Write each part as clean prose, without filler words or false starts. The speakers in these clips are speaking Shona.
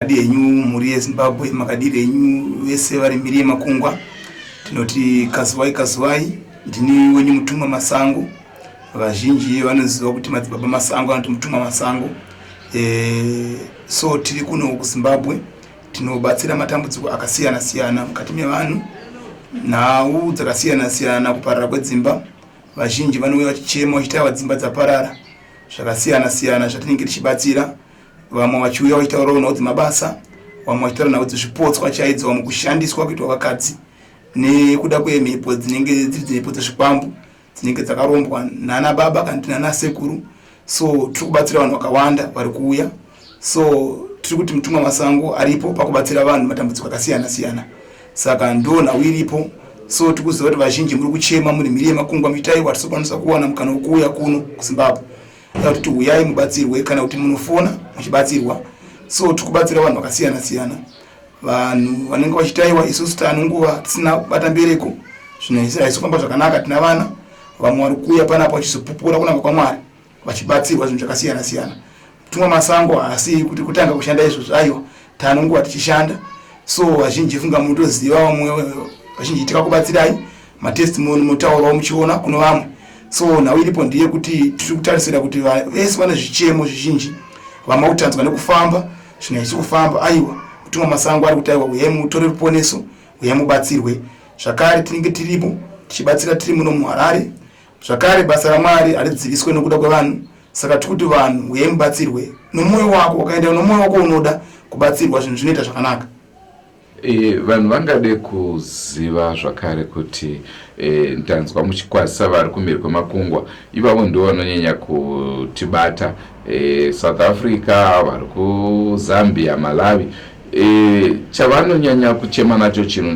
Makadii henyu mhuri yeZimbabwe, makadii henyu vese vari mhiri yemakungwa. Tinoti kazuwai kazuwai, ndini wenyu Mutumwa Masango. Vazhinji vanoziva kuti Madzibaba Masango anoti Mutumwa Masango. So tiri kuno kuZimbabwe tinobatsira matambudziko akasiyana siyana mukati mevanhu, nhau dzakasiyana siyana, kuparara kwedzimba. Vazhinji vanouya vachichema vachiti ava dzimba dzaparara, zvakasiyana siyana zvatinenge tichibatsira. Vamwe vachiuya vachitaurawo nhau dzemabasa, vamwe vachitaura nhau dzezvipotswa chaidzo, vamwe kushandiswa kuitwa vakadzi nekuda kwemhepo dzinenge dziri dzemhepo dzezvikwambo dzinenge dzakarombwa nana baba kana kuti nana sekuru. So tiri kubatsira vanhu vakawanda vari kuuya. So tiri kuti Mutumwa Masango aripo pakubatsira vanhu matambudziko akasiyana siyana, saka ndo nhau iripo. So tiri kuziva kuti vazhinji muri kuchema muri mhiri yemakungwa, muchitaiwa hatisokwanisa kuwana mukana wekuuya kuno kuZimbabwe. Kana kuti huyai mubatsirwe, kana kuti munofona muchibatsirwa. So tiri kubatsira vanhu vakasiyana siyana, vanhu vanenge vachitaiwa. Isusu tano nguva tisina kubata mbereko, zvinhu haisi kufamba zvakanaka. Tina vana vamwe vari kuuya panapa vachizopupura kunaka kwaMwari, vachibatsirwa zvinhu zvakasiyana siyana. Mutumwa Masango haasi kuti kutanga kushanda izvozvo, aiwa, tano nguva tichishanda. So vazhinji funga munotoziva, vamwe vazhinji tikakubatsirai matestimony munotaurawo muchiona kuno vamwe. So nhau iripo ndeyekuti tiri kutarisira kuti vese vane zvichemo zvizhinji, vamwe kutanzwa nekufamba, zvinhu hazvisi kufamba. Aiwa, Mutumwa Masango ari kuti aiwa, uyai mutore ruponeso, uyai mubatsirwe. Zvakare tinenge tiripo tichibatsira tiri muno muHarare. Zvakare basa raMwari haridziviswe nokuda kwevanhu, saka tiri kuti vanhu uyai mubatsirwe nomwoyo wako. Ukaenda nomwoyo wako unoda kubatsirwa, zvinhu zvinoita zvakanaka. Vanhu vangade kuziva zvakare kuti ndanzwa muchikwazisa vari kumhiri kwemakungwa, ivavo ndivo vanonyanya kutibata, South Africa, vari kuZambia, Malawi. Chavanonyanya kuchema nacho chinhu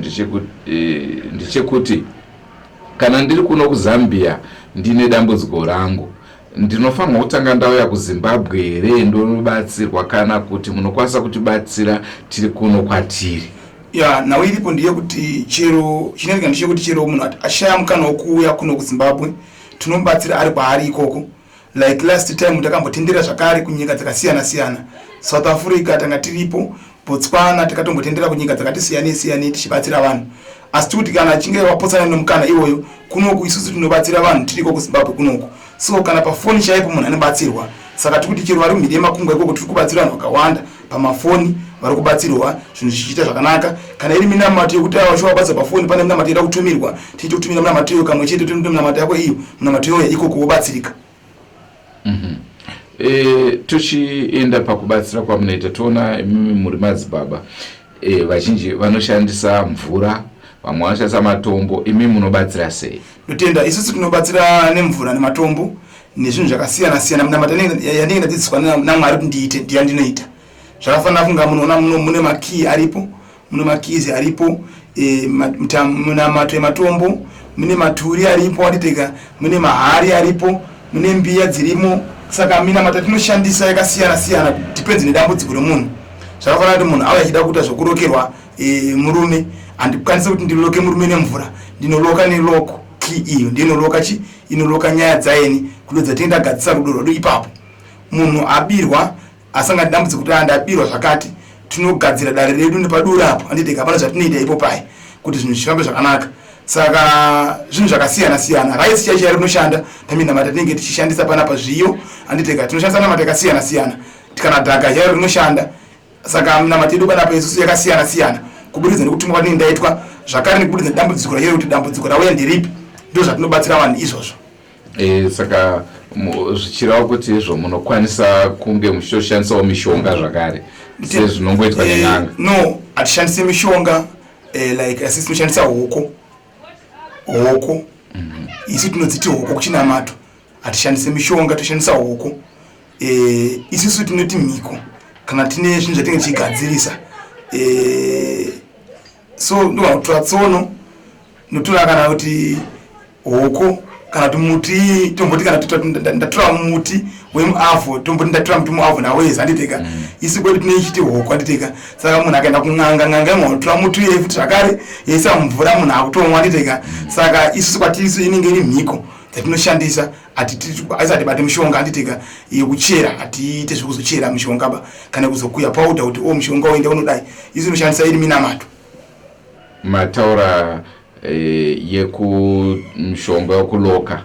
ndechekuti kana ndiri kuno kuZambia ndine dambudziko rangu, ndinofanirwa kutanga ndauya kuZimbabwe here ndonobatsirwa, kana kuti munokwanisa kutibatsira tiri kuno kwatiri? Ya, nhau iripo ndeyekuti chero chinoitika ndechekuti chero munhu ashaya mukana wekuuya kuno kuZimbabwe, tinomubatsira ari kwaari ikoko. Like last time takambotendera zvakare kunyika dzakasiyana siyana, South Africa tanga tiripo, Botswana, takatombotendera kunyika dzakati siyanei siyanei tichibatsira vanhu. Asi tikuti kana achinge wapotsana nemukana iwoyo, kunoku isusu tinobatsira vanhu tiriko kuZimbabwe kunoku. So kana pafoni chaipo munhu anobatsirwa. Saka tikuti chero vari mhiri yemakungwa ikoko, tiri kubatsira vanhu vakawanda pamafoni, vari kubatsirwa zvinhu zvichiita zvakanaka. Kana iri minamato yekuti aiwa chiwabatsa pafoni, pane minamato ida kutumirwa, tichiti kutumira minamato iyo kamwe chete, tonoita minamato yako iyo, minamato iyoyo ikoko wobatsirika. Tochienda pakubatsira kwamunoita, toona imimi muri madzibaba. Vazhinji vanoshandisa mvura, vamwe vanoshandisa matombo, imi munobatsira sei? Ndotenda. Isusu tinobatsira nemvura nematombo nezvinhu zvakasiyana siyana. Minamato yandinenge ndadzidziswa naMwari kuti ndiite ndiya ndinoita. Zvakafanira kunga munoona muno mune makii aripo, mune makizi aripo, munamato ematombo, mune maturi aripo anditeka, mune mahari aripo, mune mbiya dzirimo. Saka minamato yatinoshandisa yakasiyana siyana, depends nedambudziko remunhu. Zvakafanira kuti munhu auya achida kuita zvokurokerwa murume, handikwanisi kuti ndiloke murume nemvura, ndinoloka nelock key. Iyo ndiinoloka chi inoloka nyaya dzaeni kudodza tinenge tagadzisa rudo rwedu ipapo. Munhu abirwa, asangana dambudziko kuti andabirwa zvakati, tinogadzira dare redu nepadura apo, handiti? Hapana zvatinoita ipo pai kuti zvinhu zvifambe zvakanaka. Saka zvinhu zvakasiyana siyana, raisi chai chai rinoshanda paminamata tinenge tichishandisa panapa, zviyo, handiteka? Tinoshandisa namata yakasiyana siyana, kana dhaka chairo rinoshanda. Saka minamato yedu panapa isusu yakasiyana siyana kuburikidza nekutumwa kwatinenge ndaitwa, zvakare nekuburikidza nedambudziko racho, kuti dambudziko rauya nderipi, ndo zvatinobatsira vanhu izvozvo. Saka zvichireva kuti izvo munokwanisa kunge muchitoshandisawo mishonga zvakare sezvinongoitwa nen'anga? No, hatishandisi mishonga. Like asi tinoshandisa hoko, hoko. Isu tinodziti hoko kuchinamato. Hatishandisi mishonga, toshandisa hoko. Isusu tinoti mhiko kana tine zvinhu zvatinge tichigadzirisa. So ndogona kutora tsono, ndotora kana kuti hoko kana kuti muti, tomboti kana ndatora muti wemuavho, tomboti ndatora muti muavho nawezi, handiteka? Isu kwedu tinoichiti hoko, handiteka? Saka munhu akaenda kun'anga, n'anga inotora muti uye futi zvakare yoisa mumvura, munhu akutomwa, handiteka? Saka isusu kwatiri isu inenge iri mhiko. dzatinoshandisa. Aisi hatibate mishonga, handitika, yekuchera. Hatiite zvekuzochera mishonga ba, kana kuzokuya powder kuti o mushonga uende unodai. Isu inoshandisa iri minamato. Mataura yekumushonga wekuloka,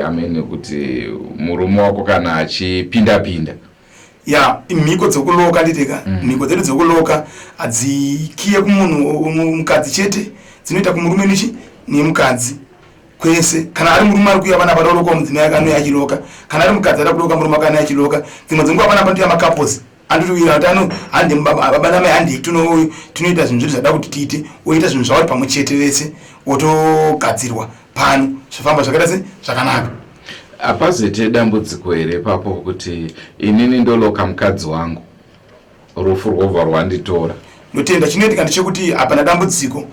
amene kuti murume wako kana achipinda pinda. Ya, mhiko dzokuloka, nditika. Mhiko dzedu dzokuloka hadzikiye kumunhu mukadzi chete, dzinoita kumurume nechi nemukadzi kwese. Kana ari murume ari kuuya panapa arikuloka mudzimai ake, anouya achiloka. Kana ari mukadzi ari kuloka murume ake, anouya achiloka. Dzimwe dzenguva panapa ndoya macouples andotiwira kuti ano hande baba namai, handei tinoita zvinhu zvedu zvada kuti tiite. Oita zvinhu zvavari pamwe chete vese, otogadzirwa pano, zvofamba zvakaita se zvakanaka. Hapazoite dambudziko here papo kuti inini ndoloka mukadzi wangu, rufu rwobva rwanditora? Ndotenda. Chinoitika ndechekuti hapana dambudziko.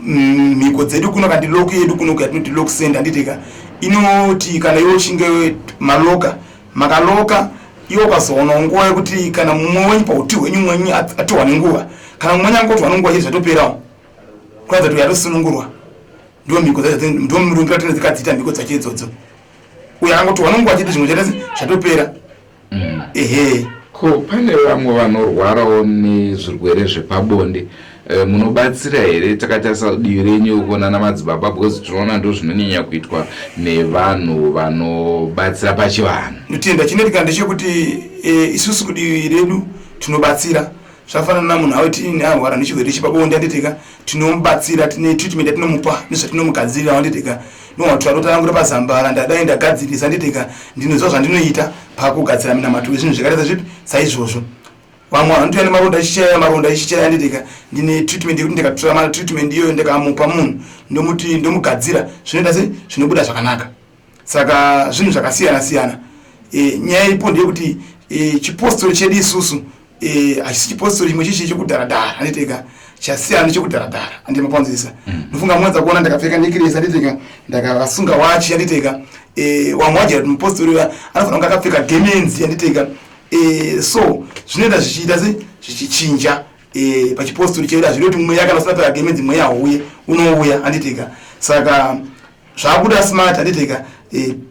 Mhiko dzedu kuno, kandi lock yedu kuno yatinoti lock center, handitika, inoti kana iwe uchinge maloka, makaloka, iwe ukazoona nguva yekuti kana mumwe wenyu pauti hwenyu mwenyu atohwa nenguva, kana mumwe wenyu angotohwa nenguva chete, zvatoperawo, kuratidza kuti yatosunungurwa. Ndo mhiko dzacho, ndo murungira tinenge dzikadziita mhiko dzacho idzodzo. Uyo akangotohwa nenguva chete, zvimwe chete zvatopera. Ehe. Ko pane vamwe vanorwarawo nezvirwere zvepabonde, munobatsira here takatarisa divi renyu kuonana madzibaba? Because tinoona ndo zvinonyanya kuitwa nevanhu vanobatsira pachivanhu. Ndotenda. Chinoitika ndechekuti isusu kudivi redu tinobatsira. Zvafanana namunhu aweti arwara nechirwere chepabonde, handitika, tinomubatsira. Tine treatment yatinomupa nezvatinomugadzirira, handitika. Nowatora pazambara, ndadai ndagadzirisa, handitika. Ndinoziva zvandinoita pakugadzira minamato yezvinhu zvakaita sezvipi saizvozvo. Vamwe vanotouya nemaronda achichaya, maronda achichaya, handitika. Ndine treatment yekuti ndikatora treatment iyoyo, ndikamupa munhu, ndomuti ndomugadzira, zvinoita se zvinobuda zvakanaka. Saka zvinhu zvakasiyana siyana. Nyaya iripo ndeyekuti chipostori chedu isusu hachisi chipostori chimwe chichi chekudharadhara, handitika, chasiyana nechekudharadhara, handi mapanzisa? Ndofunga mwanza kuona ndakapfeka necklace, handitika, ndakasunga wachi, handitika. Wamwe wajera kuti mupostori anofanira kunge akapfeka gemenzi, handitika. So zvinoita zvichiita se zvichichinja. Pachipostori chedu hazvidi kuti mweya, kana usina pfeka gemenzi, mweya hauye, unouya, handitika. Saka zvakuda smart, handitika,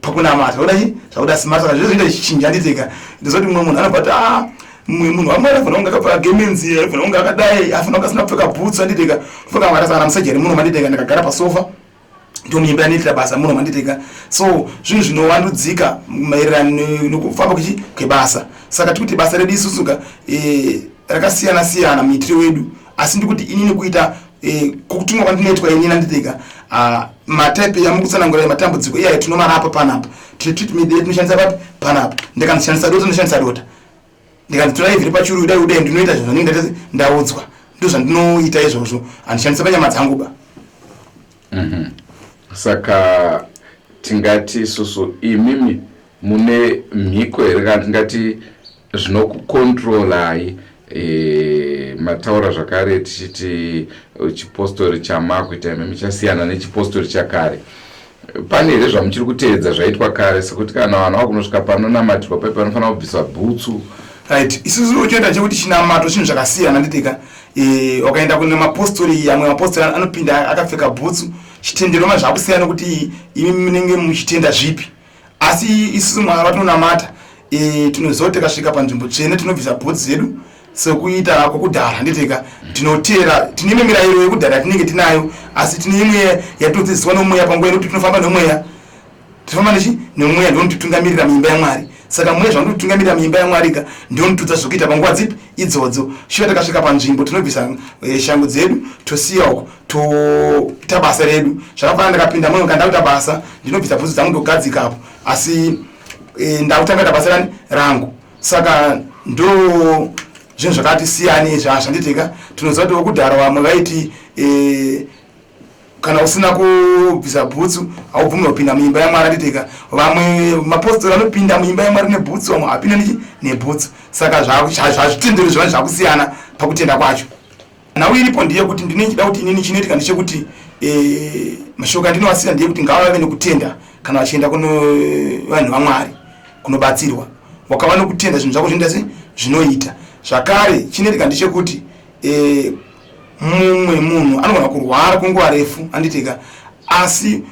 pakunamata zvakuda chi zvakuda smart. Saka zvese zvinoita zvichinja, handitika. Ndozoti mumwe munhu anobva kuti a mumwe munhu wamwari anofanira kunge akapfeka gemenzi, anofanira kunge akadai, afanira kunge asina kupfeka bhutsu, handitika. Kupfeka mwari asangana musajeri muno, handitika. Ndakagara pasofa, ndomuimba yanoitira basa muno, handitika. So zvinhu zvinowandudzika maererano nekufamba kuchi kwebasa. Saka tikuti basa redu isusu ka rakasiyana siyana muitiro wedu, asi ndikuti inini kuita kutumwa kwandinoitwa inini, handitika, matype yamukutsanangura yematambudziko iyayo tinomarapa panapa. Tine treatment yatinoshandisa papi panapa. Ndikanzishandisa dota, ndinoshandisa dota. Ndikanzi ivhiri pachuru, dai udai, ndinoita zvinhu zvanenge ndaita, ndaudzwa, ndo zvandinoita izvozvo. Handishandisa panyama dzangu ba. Saka tingati isusu imimi mune mhiko here, kana tingati zvinokukontrolai? Mataura zvakare tichiti chipostori chamakuita imimi chasiyana nechipostori chakare. Pane here zvamuchiri kuteedza zvaitwa kare, sekuti kana vanhu vakunosvika panonamatirwa pai panofanira kubviswa bhutsu? Right, isusu uchienda chekuti chinamato zvinhu zvakasiyana, nditika. Wakaenda kune mapostori, amwe mapostori anopinda akapfeka bhutsu. Chitendero ma zvakusiyana kuti imi munenge muchitenda zvipi, asi isusu Mwari vatinonamata, tinoziva kuti tikasvika panzvimbo tsvene tinobvisa bhutsu dzedu sekuita kwokudhara, handitika. Tinotera, tine imwe mirayiro yekudhara yatinenge tinayo, asi tine imwe yatinodzidziswa nomweya panguva yekuti tinofamba nomweya. Tinofamba nechi nemweya, ndionotitungamirira muimba yaMwari. Saka mweya zvanotitungamirira muimba yaMwari ka, ndionotudza zvokuita panguva dzipi idzodzo. Shuwa, takasvika panzvimbo tinobvisa shangu dzedu, tosiya uko, toita basa redu. Zvakafanana ndakapinda mumwe, kana ndakuita basa, ndinobvisa bhutsu dzangu, ndogadzikapo, asi ndakutanga kuita basa rani rangu. Saka ndo zvinhu zvakati siyani zvanditeka. Tinoziva kuti vokudhara vamwe vaiti kana usina kubvisa bhutsu haubvumirwa kupinda muimba yaMwari, anditeka. Vamwe mapostori anopinda muimba yaMwari nebhutsu, vamwe hapinda nechi nebhutsu. Saka zvazvitendero zvevanhu zvakusiyana pakutenda kwacho. Nhau iripo ndeyekuti ndinochida kuti inini chinoitika ndechekuti mashoko andinowasira ndeyekuti ngavave nekutenda kana vachienda kuno vanhu vaMwari kunobatsirwa. Wakava nokutenda, zvinhu zvako zvinoita se zvinoita. Zvakare chinoitika ndechekuti mumwe munhu anogona kurwara kwenguva refu, anditika, asi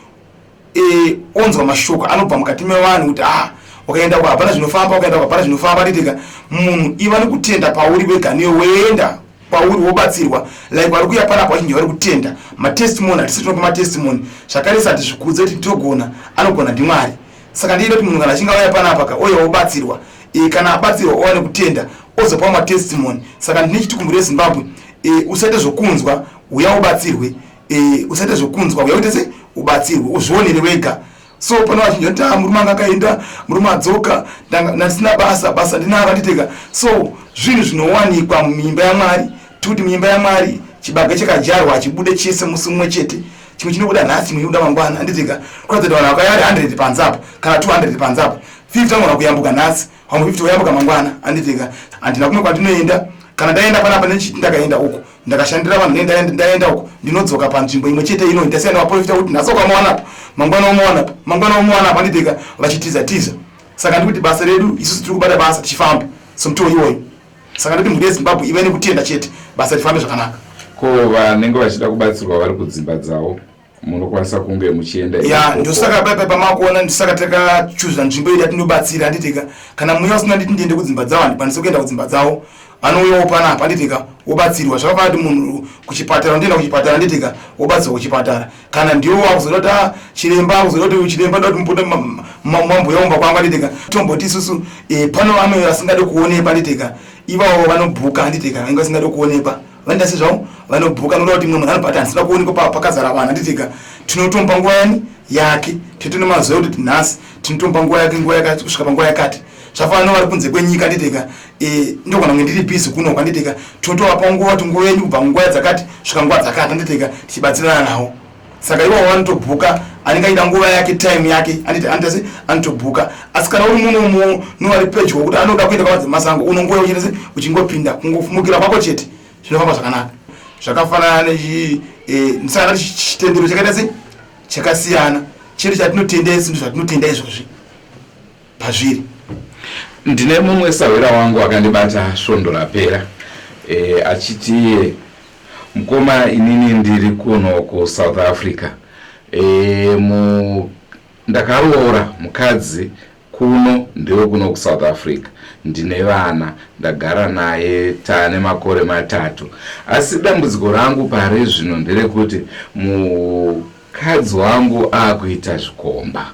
e, onzwa mashoko anobva mukati mevanhu kuti ah ukaenda uko hapana zvinofamba, ukaenda uko hapana zvinofamba. Nditika munhu iva nekutenda pauri wega, newe woenda pauri wobatsirwa. Like vari kuuya panapa vachinji vari kutenda matestimony, hatisi tinopa matestimony zvakare, sati zvikudze kuti togona, anogona ndiMwari. Saka ndiite kuti munhu kana achinge auya panapa ka, ouya wobatsirwa e, kana abatsirwa owa nekutenda, ozopawo matestimony. Saka ndine chitukumbu reZimbabwe e, usaite zvokunzwa, uya ubatsirwe e, usaite zvokunzwa, uya uite se ubatsirwe, uzvionere wega. So pane vazhinji vanoti, ah, murume anga akaenda, murume adzoka, ndisina basa, basa ndinaro, anditeka. So zvinhu zvinowanikwa muimba yaMwari. Tikuti muimba yaMwari chibage chakadyarwa hachibude chese musi mumwe chete. Chimwe chinobuda nhasi, chimwe chinobuda mangwana, anditika. Kuratidza kuti vanhu vakaya vari 100 panze apa kana 200 panze apa, 50 vanogona kuyambuka nhasi, vamwe 50 voyambuka mangwana, anditika. Handina kumwe kwandinoenda. Kana ndaenda panapa nechiti ndakaenda uku, ndakashandira vanhu, ndaenda uku, ndinodzoka panzvimbo imwe chete ino. Ndasiyana vaprofita kuti nhasi ukamuwanapo, mangwana umuwanapo, mangwana umuwanapo, anditika, vachitiza tiza. Saka ndikuti basa redu isusu tiri kubata basa tichifamba somutoo iwoyo. Saka ndoti mhuri yeZimbabwe ive nekutenda chete, basa rifambe zvakanaka. Ko vanenge vachida kubatsirwa vari kudzimba dzavo, munokwanisa kunge muchienda? Ya, ndosaka paipai pamakuona, ndosaka takachuza nzvimbo yedu yatinobatsira, handitika. Kana mweya usina nditi ndiende kudzimba dzavo, handikwanisi kuenda kudzimba dzavo. Vanouyawo panapa, handitika, wobatsirwa. Zvakafanana kuti munhu kuchipatara, unoenda kuchipatara, handitika, wobatsirwa kuchipatara. Kana ndiwo wakuzoda kuti, ah, chiremba akuzoda kuti chiremba ndoda kuti mupote mambuya umba kwangu, handitika. Tomboti isusu pano vamwe vasingade kuonekwa, handitika, ivavo vanobhuka, handitika. Vanenge vasingade kuonekwa vanoita sezvavo vanobhuka, nokuda kuti mumwe munhu anobva ati handisina kuonekwa pakazara vanhu, handitika. Tinotomupa nguva yani yake, titone mazuva ekuti nhasi tinotomupa nguva yake, nguva yakati kusvika panguva yakati. Zvafanana vari kunze kwenyika, handitika, ndogona kunge ndiri busy kuno, handitika. Tinotovapa nguva kuti nguva yenyu kubva nguva dzakati svika nguva dzakati, handitika, tichibatsirana navo. Saka iwavo vanotobhuka, anenge aida nguva yake, time yake, anditi, anditase anotobhuka. Asi kana uri muno novari pedyo kuti anoda kuenda kwamasango, unongouya uchiita se uchingopinda, kungofumukira kwako chete, zvinofamba zvakanaka. Zvakafanana nechi saka chitendero chakaita se chakasiyana chete, chatinotenda isu ndozvatinotenda izvozvi pazviri. Ndine mumwe sahwira wangu akandibata svondo rapera achiti iye, "Mukoma, inini ndiri kuno kuSouth Africa, ndakaroora mukadzi kuno, ndewe kuno kuSouth Africa, ndine vana, ndagara naye taane makore 3. Asi dambudziko rangu pari zvino nderekuti mukadzi wangu akuita zvikomba.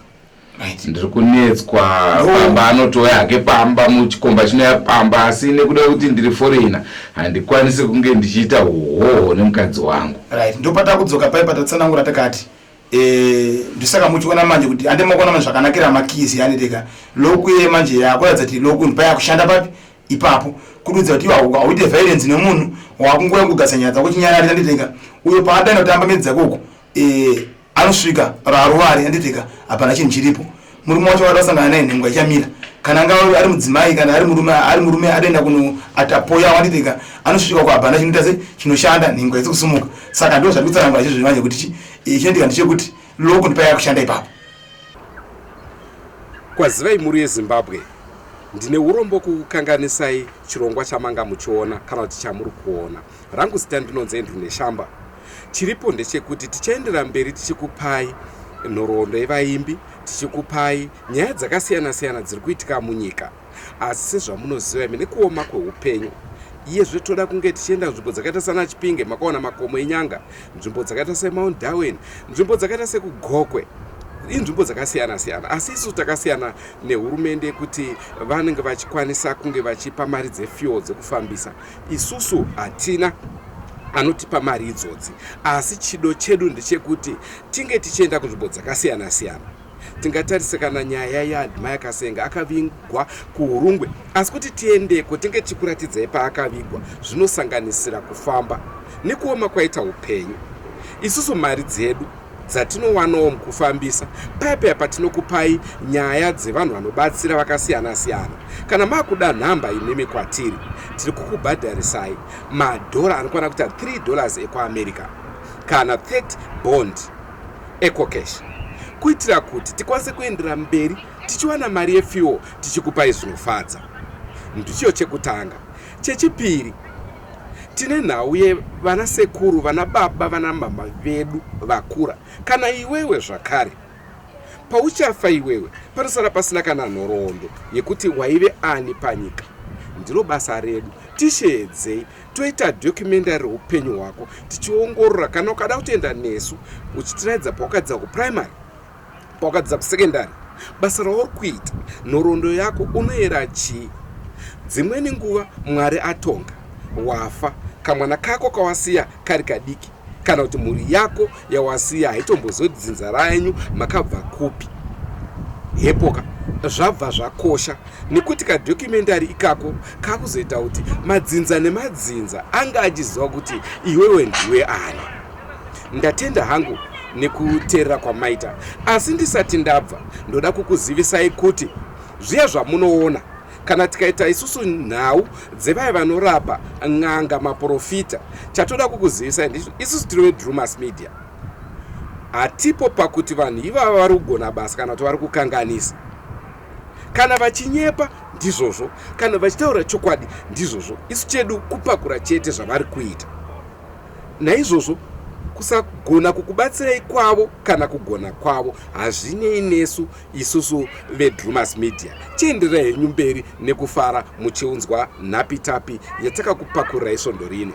Ndiri kunetswa pamba, anotouya hake pamba, muchikomba chinouya pamba, asi nekuda kuti ndiri foreigner handikwanisi kunge ndichiita uhoho nemukadzi wangu." Right, ndopata kudzoka pai patatsanangura takati ndosaka muchiona manje kuti ande makuona manje zvakanakira makeys yaneteka lock ye manje yakuratidza kuti lock payakushanda papi ipapo, kududza kuti iwe hauite violence nemunhu, wakungoya kugasa nyaya dzako chinyararira, nditeka. Uyo paadaenda kutamba medzi dzako uko anosvika raruvari, anditeka, hapana chinhu chiripo. Murume wacho wada kusangana naye, nhengo ichamira. Kana anga ari mudzimai kana ari murume, ari murume adaenda kuno atapoya, wanditeka, anosvika uko hapana chinoita se chinoshanda, nhengo haisi kusimuka. Saka ndo zvati kutsanangura izvozvo manje kuti chinoitika ndechekuti lock ndipaya kushanda ipapo. Kwazivai mhuri yeZimbabwe, ndine urombo kukukanganisai chirongwa chamanga muchiona kana kuti chamuri kuona. Rangu zita ndinonzi Andrew Neshamba. Chiripo ndechekuti tichaendera mberi tichikupai nhoroondo yevaimbi, tichikupai nyaya dzakasiyana-siyana dziri kuitika munyika. Asi sezvamunoziva imi, nekuoma kweupenyu iyezve toda kunge tichienda nzvimbo dzakaita sana Chipinge, makaona makomo eNyanga, nzvimbo dzakaita seMount Darwin, nzvimbo dzakaita sekuGokwe, inzvimbo dzakasiyana-siyana. Asi isu takasiyana nehurumende yekuti vanenge vachikwanisa kunge vachipa mari dzefuel dzekufambisa. Isusu hatina anotipa mari idzodzi, asi chido chedu ndechekuti tinge tichienda kunzvimbo dzakasiyana-siyana. Tingatarise kana nyaya yaAdmire Kasenga akavigwa kuUrungwe, asi kuti tiendeko tinge tichikuratidzai paakavigwa zvinosanganisira kufamba. Nekuoma kwaita upenyu, isusu mari dzedu dzatinowanawo mukufambisa paya paya patinokupai nyaya dzevanhu vanobatsira vakasiyana-siyana, kana makuda nhamba imimi kwatiri, tiri kukubhadharisai madhora anokwana kuita $3 ekuAmerica kana 30 bond EcoCash, kuitira kuti tikwanise kuendera mberi tichiwana mari yefuel, tichikupai zvinofadza. Ndicho chekutanga. Chechipiri, tine nhau yevana sekuru, vana baba, vana mama vedu vakura. Kana iwewe zvakare Pauchafa iwewe panosara pasina kana nhoroondo yekuti waive ani panyika. Ndiro basa redu. Tisheedzei toita documentary reupenyu hwako tichiongorora kana ukada kutoenda nesu uchitiratidza pawakadzidza kuprimary, pawakadzidza kusekendari, basa rauri kuita, nhoroondo yako unoyera chii. Dzimweni nguva Mwari atonga, wafa, kamwana kako kawasiya kari kadiki kana kuti mhuri yako yawasiya haitombozivi kuti dzinza renyu makabva kupi. Hepoka zvabva zvakosha nekuti kadocumentary ikako kakuzoita kuti madzinza nemadzinza anga achiziva kuti iwewe ndiwe ani. Ndatenda hangu nekuteerera kwamaita, asi ndisati ndabva ndoda kukuzivisai kuti zviya zvamunoona kana tikaita isusu nhau dzevaya vanorapa n'anga maprofita, chatoda kukuzivisai ndicho isusu tiri veDrewmas Media, hatipo pakuti vanhu ivava vari kugona basa kana kuti vari kukanganisa. Kana vachinyepa ndizvozvo, kana vachitaura chokwadi ndizvozvo, isu chedu kupakura chete zvavari kuita. Naizvozvo kusagona kukubatsirai kwavo kana kugona kwavo hazvinei nesu isusu veDrewmas Media. Chiendererai henyu mberi nekufara muchiunzwa nhapitapi yatakakupakururai svondo rino.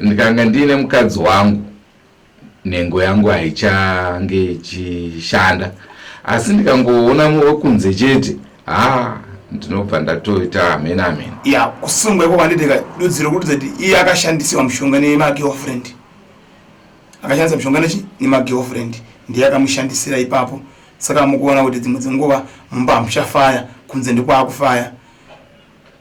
Ndikanga ndiine mukadzi wangu nhengo yangu haichange ichishanda, asi ndikangoona wekunze chete, ha, ndinobva ndatoita hamena hamena. Ya, kusungwa ikoko handideka dudziro kutidza kuti iye akashandisiwa mushonga nemagirlfriend, akashandisa mushonga nechi nemagirlfriend, ndiye akamushandisira ipapo. Saka mukuona kuti dzimwe dzenguva mumba hamuchafaya, kunze ndikwaakufaya.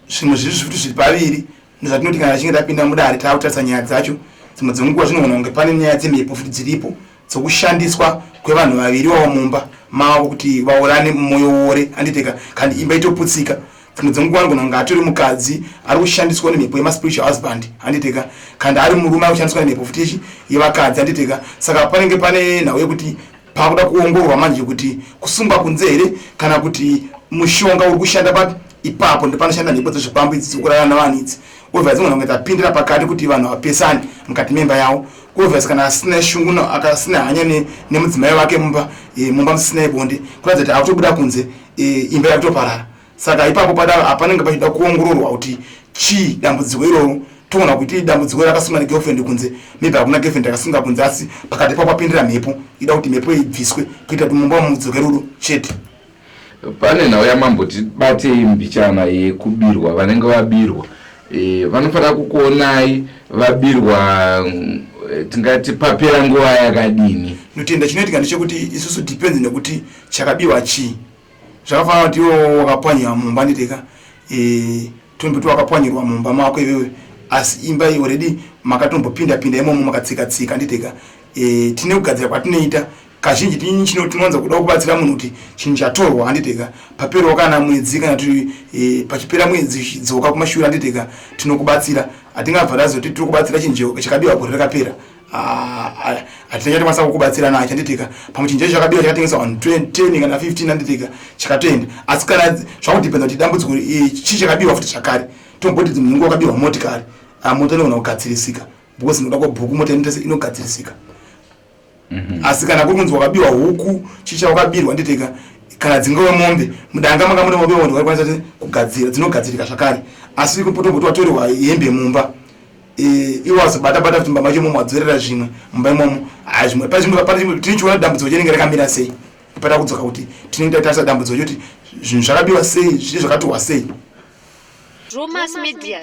Zvimwe zviri zvekuti zviri paviri ndozvatinoti kana tichinge tapinda mudare taakutarisa nyaya dzacho. Dzimwe dzenguva zvinogona kunge pane nyaya dzemhepo futi dziripo dzokushandiswa kwevanhu vaviri vavo mumba mavo kuti vaurane mwoyo wore, handiteka, kandi imba itoputsika. Dzimwe dzenguva anogona kunge atori mukadzi ari kushandiswa nemhepo yemaspiritual husband, handiteka, kandi ari murume ari kushandiswa nemhepo futi ichi yevakadzi, handiteka. Saka panenge pane nhau yekuti pakuda kuongororwa manje kuti kusungwa kunze here kana kuti mushonga uri kushanda papi ipapo. Ndopanoshanda mhepo dzezvikwambo idzi dzokurara navanhu idzi. Obviously dzinogona kunge dzapindira pakati kuti vanhu vapesane mukati memba yavo. Obviously kana asina shungu, akasina hanya nemudzimai wake mumba, mumba musina bonde, kuratidza kuti akutobuda kunze, imba yakutoparara. Saka ipapo pada hapanenge pachida kuongororwa kuti chii dambudziko iroro. Toona kuti dambudziko rakasunga negirlfriend kunze, maybe hakuna girlfriend akasunga kunze, asi pakati papo papindira mhepo ida kuti mhepo ibviswe kuita kuti mumba mudzoke rudo chete. Pane nhau yamamboti batei mbichana yekubirwa. Vanenge vabirwa vanofanira kukuonai vabirwa, tingati papera nguva yakadini? Notenda. Chinoitika ndechekuti isusu depends nekuti chakabiwa chii. Zvakafanana kuti iwo wakapwanyirwa mumba, nditeka, tomboti wakapwanyirwa mumba mako iwewe, asi imba iyi already makatombopinda pinda imomo, makatsika tsika, nditeka. Tine kugadzira kwatinoita kazhinji. Tinowanza kuda kubatsira munhu kuti chinhu chatorwa, handiteka, paperawo kana mwedzi, kana kuti pachipera mwedzi chidzoka kumashure, handiteka, tinokubatsira. Hatingabva tazoti tiri kubatsira chinhu chakabiwa gore rakapera. Hatina chatikwanisa kukubatsira nacho, handitika. Pamwe chinhu chacho chakabiwa chakatengeswa vanhu 10 kana 15, handitika, chakatoenda. Asi kana zvakudhipenda kuti dambudziko chii chakabiwa futi zvakare. Tomboti dzimwe nguva wakabiwa motikari, mota inogona kugadzirisika because inoda kwabhuku, mota inoita inogadzirisika. Asi kana kuri kunzi wakabiwa huku, chii chawakabirwa, nditeka, kana dzingove mombe, mudanga manga mune mombe, vanhu varikwanisa kugadzira, dzinogadzirika zvakare. Asi tomboti watorerwa hembe mumba, iwo wazobata bata kuti mumba macho imomo wadzorera zvimwe mumba imomo, zvimwe pane tinochiona dambudziko chinenge rakamira sei. Pada kudzoka kuti tinenge tatarisa dambudziko choti zvinhu zvakabiwa sei, zvii zvakatorwa sei. Drewmas Media.